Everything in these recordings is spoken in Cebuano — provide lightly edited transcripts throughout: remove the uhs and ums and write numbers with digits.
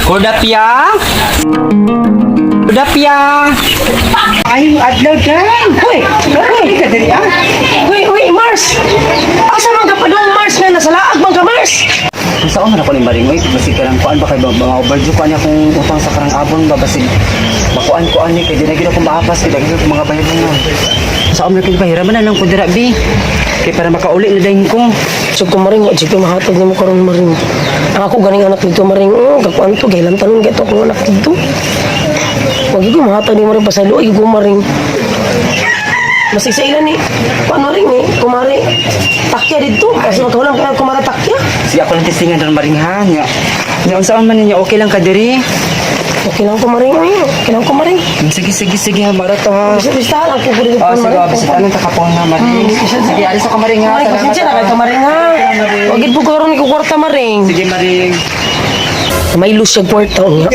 Kodapya? Kodapya? Ay, adlaw dan. Uy, uy, Ka diri ah. uy, uy, Mars! Asa man ka pa doon, Mars, nga nasa laag man ka, Mars? Sa man ako ni Maring oy, basig karang kuan ba kay ba mga overdue kuan niya kung utang sa karang abon ba basig makuan kuan ni kay di na gid ako maapas kay daghan ko mga bayad nga. Sa man kay bahiraman na lang ko dira bi. Kay para makauli na dayon ko. So, kumaring, o, sige, mahatag na mo karon Maring. Ang ako ganing anak dito, Maring, oh, kakuan to, kailan tanong kaya to akong anak dito. Wag ko mahatag ni Maring, pasaylo, ay, ko, Maring. Masig sa ilan eh. Paano rin eh, kumari, takya dito. Kasi magkahulang kaya kumari takya. Sige ako lang testingan ron Maring ha. Nya. Nya unsaon man ninyo okay lang ka diri? Okay lang ko, Maring, ay, okay lang ko, Maring. Sige sige sige ha marato ha. Bisa, bisa, lang ko dito, Oh, sige, Maring. bisita lang ta kapon ha Maring. Sige, alis ako Maring ha. Maring, Salamat, pasensya na ha. kay ka, Maring, ha. Wag po karon ko kwarta, Maring. Sige Maring. May lose siya kwarta niya.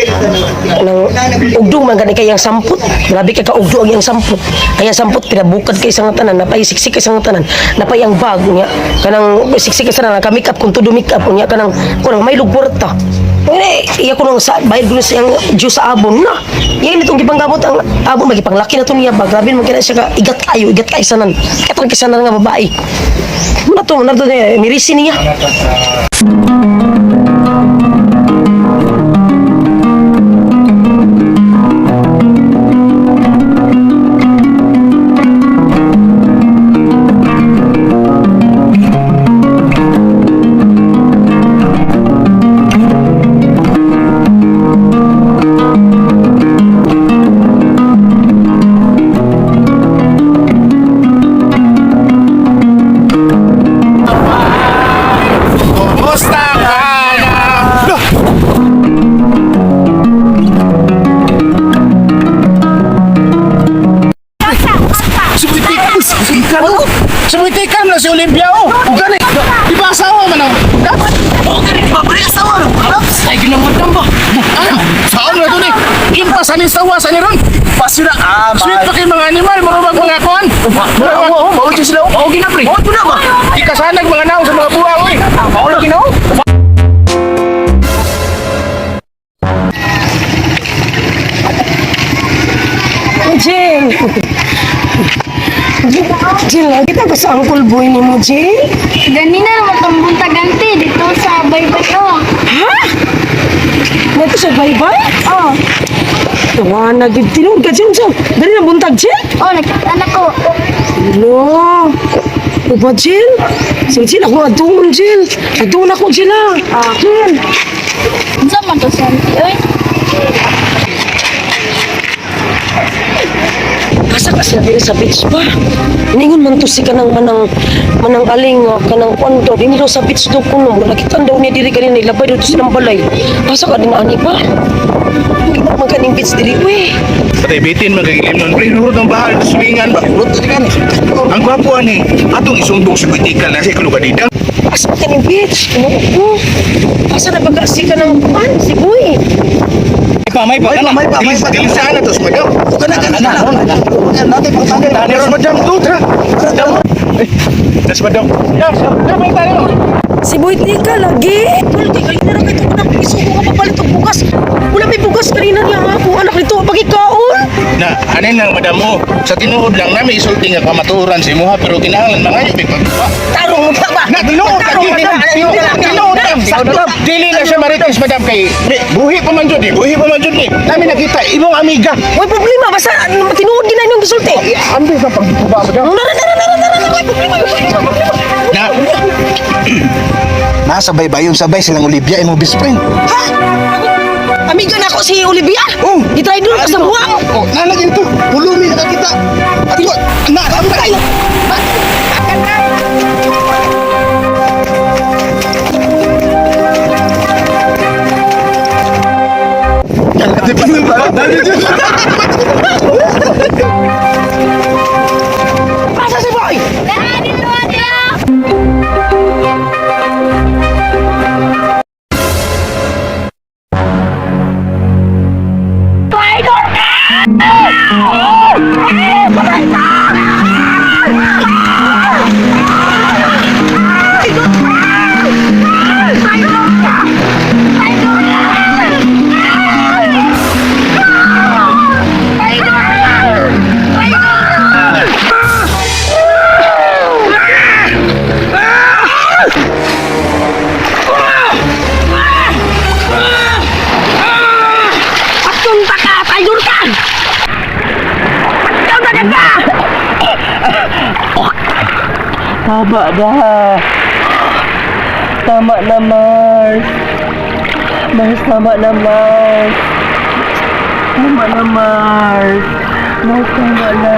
Nang ugdong man gani kay ang sampot. Grabe kay kaugdo ang iyang sampot. Kaya sampot pinabukad kay isang tanan, napay siksik kay isang tanan, napay ang bag niya. Kanang siksik kay sa tanan, ka make up kung todo make up niya kanang kunang may lug kwarta. Ngani iya ko nang sa bayad ko na siyang juice sa abon na. Iya nitong gipanggamot ang abon magipanglaki na to niya ba. Grabe man kay na siya ka igat kayo sanan. Katong kisanan nga babae. Muna to niya, nirisi niya. Kumusta ka na? Sumitikan na si Olimpia oh. Gani, di ba asawa man ang dapat? Oh, gani ba pre asawa no? Ay ginamadam ba? Ano? Saan na to ni? Impas ani sawa sa ni ron. Pasira ah, Sweet pa kay mga animal, murag mga kuan. Murag Oo, mao sila. Oh, gina pre. Mao na ba? Ikasanag mga naong sa mga buwang oy. Mao na ginaw. Jill! Jill, nakita ko sa uncle boy ni mo, Jill. Ganina naman itong buntagante dito sa baybay oh. Ha? Nato sa bye-bye? Oh, Tawa na, gid tinuod ka, Jill. Jill. Dali na buntag, Jill. oh, nakita na ko. Hello. O ba, Jill? Sige, Jill, ako aduon, Jill. Aduon ako, Jill, ah. Jill. Unsa man to santi oy? Asa ka sila diri sa beach pa? Ningon man to si kanang manang manang aling nga kanang kuan daw dinhi daw sa beach daw kuno mo nakita daw niya diri kanina ilabay daw to silang balay. Asa ka din ani pa? Hindi ba man kaning beach diri we? Patay bitin man kay nun pre nurot ang bahal swingan ba. Rot ka ni. Ang gwapo ani atong isumbong si Buitikal na siya kuno kadidang. Asa ka kaning beach? Kinuo ko. Asa na ba ka si kanang kuan si Boy? May pa, May pa, may pa. Dili saan na to, madam. Kana kana kana. Natin pagtanggal. Tanis madam to, tara. Tas madam. Ya, ya may tayo. Si Boy tika lagi. Wala kay kanina ra kay anak isugo ka papalit og bugas. Wala may bugas kanina niya nga ako anak nito pagikaon. Na, anin lang madam oh. Sa tinuod lang nami isulti nga kamatuoran sa imuha pero kinahanglan mangayo big pagkuha. Tarong mo pa ba? Na tinuod Tarong lagi. mo na. Tinuod lang. Dili na siya marites madam kay buhi pa man jud eh. Buhi pa man jud eh. Nami nakita imong amiga. Way problema basta ano, tinuod gina inyong gisulti. Ambi sa pagkuha madam. Nara nara nara nara nara problema problema problema. Na, Nasa baybayon sabay silang Olivia imong best friend. Ha? Amiga na ako si Olivia. Oh. Gitry doon ka sa buwang. Oh, nalagin to. Pulumi nakakita. Ato, na, tayo. Di pa na ba? na ka! Tama na. Tama na, Mars. Mars, tama na, Mars. Tama na, Mars. Mars, tama na.